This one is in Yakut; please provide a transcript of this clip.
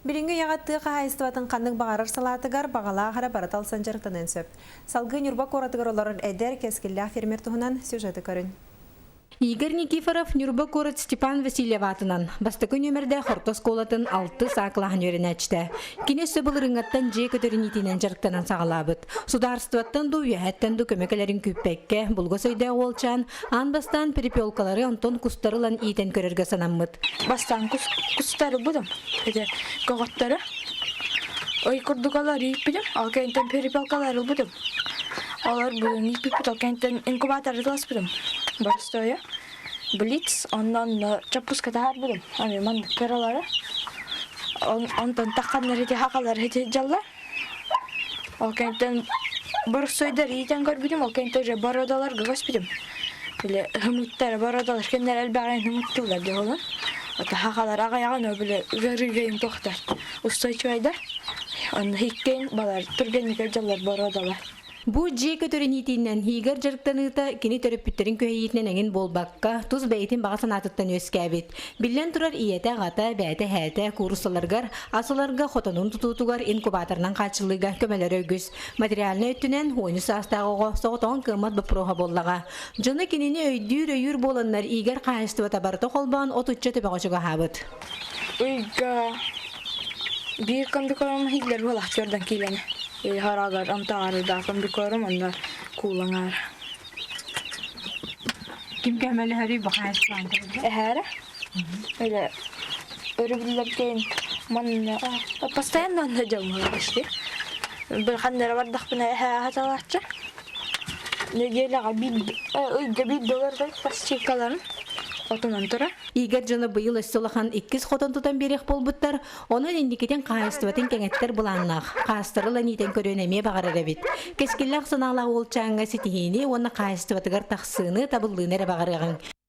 Билиҥҥи үйэҕэ тыа хаһаайыстыбатын ханнык баҕарар салаатыгар баҕалаах эрэ барыта ылсан дьарыктаныан сөп. Салгыы Ньурба куоратыгар олорор эдэр, кэскиллээх фермер туһунан сюжеты көрүн. Игорь Никифоров Ньурба куорат Степан Васильев аатынан бастакы нүөмэрдээх орто оскуолатын алтыс А кылааһын үөрэнээччитэ. Кини өссө былырыыҥҥаттан дьиэ көтөрүн иитиинэн дьарыктанан саҕалаабыт. Судаарыстыбаттан дуу, үөһэттэн дуу көмө кэлэрин күүппэккэ, булгас өйдөөх уолчаан аан бастаан перепелкалары онтон кустары ылан иитэн көрөргө санаммыт. Бастаан кус, кустары будум. Ити көҕөттөрү ый курдук олор ииппитим. Ол кэнниттэн перепелкалары ылбытым. Олор бүгүн ииппиппит, ол кэнниттэн инкубаторы тыласпытым. Боростуойа. Блиц, онно чоппуска таһаарбытым. Аны маннык кыралары. Онтон тахханнар ити хахалар ити дьаллар. Ол кэнниттэн боростуойдар иитэн көрбүтүм, ол кэнниттэн уже бородаларга көспүтүм. Били хымыттар, бородалар кэннэр элбэҕин хымыттыылар дии олон. Ото хахалар аҕайаҕын били ыарыыгайын тохтор. Устойчивайдар. Онно иккиэн балар түргэнник дьаллар бородалар. Бу дьиэ көтөрүн иитиинэн Игорь дьарыктаныыта кини төрөппүттэрин күһэйиитинэн эҥин буолбакка, тус бэйэтин баҕа санаатыттан үөскээбит. Биллэн турар, ийэтэ, аҕата, бэйэтэ, эһээтэ кууруссаларыгар, ас ыларга, хотонун тутуутугар, инкубаторынан хааччыллыыга көмөлөрө үгүс. Материальнай өттүнэн 13 саастаах оҕо соҕотоҕун кыаммат боппуруоһа буоллаҕа. Дьоно кинини өйдүүр-өйүүр буоланнар, Игорь хаһаайыстыбата барыта холбоон отучча төбөҕө чугаһаабыт. Ыйга биир комбикорм иһиллэр буолаахтыырдан киилэни. Харагар амтаарыдаах комбикорм онно куулаҥаар. Ким көмөлөһөрүй бу хаһаайыстыбаан Эһээрэ. Или өрөбүллэргин манна постоянно онно дьоммун почти. Бір ханнара бардахпына эһээ хаталааччы. Неделяҕа биир ыйга биир доллардай пастилкаларын отунан турар. Игорь дьоно быйыл өссө улахан иккис хотон тутан биэриэх буолбуттар. Онон инникитин хаһаайыстыбатын кэҥэттэр былааннаах. Хаастары ылан иитэн көрүөн эмиэ баҕарар эбит. Кэскиллээх санаалаах уолчааҥҥа ситиһиини уонна хаһаайыстыбатыгар тахсыыны, табыллыыны эрэ баҕарыаҕыҥ.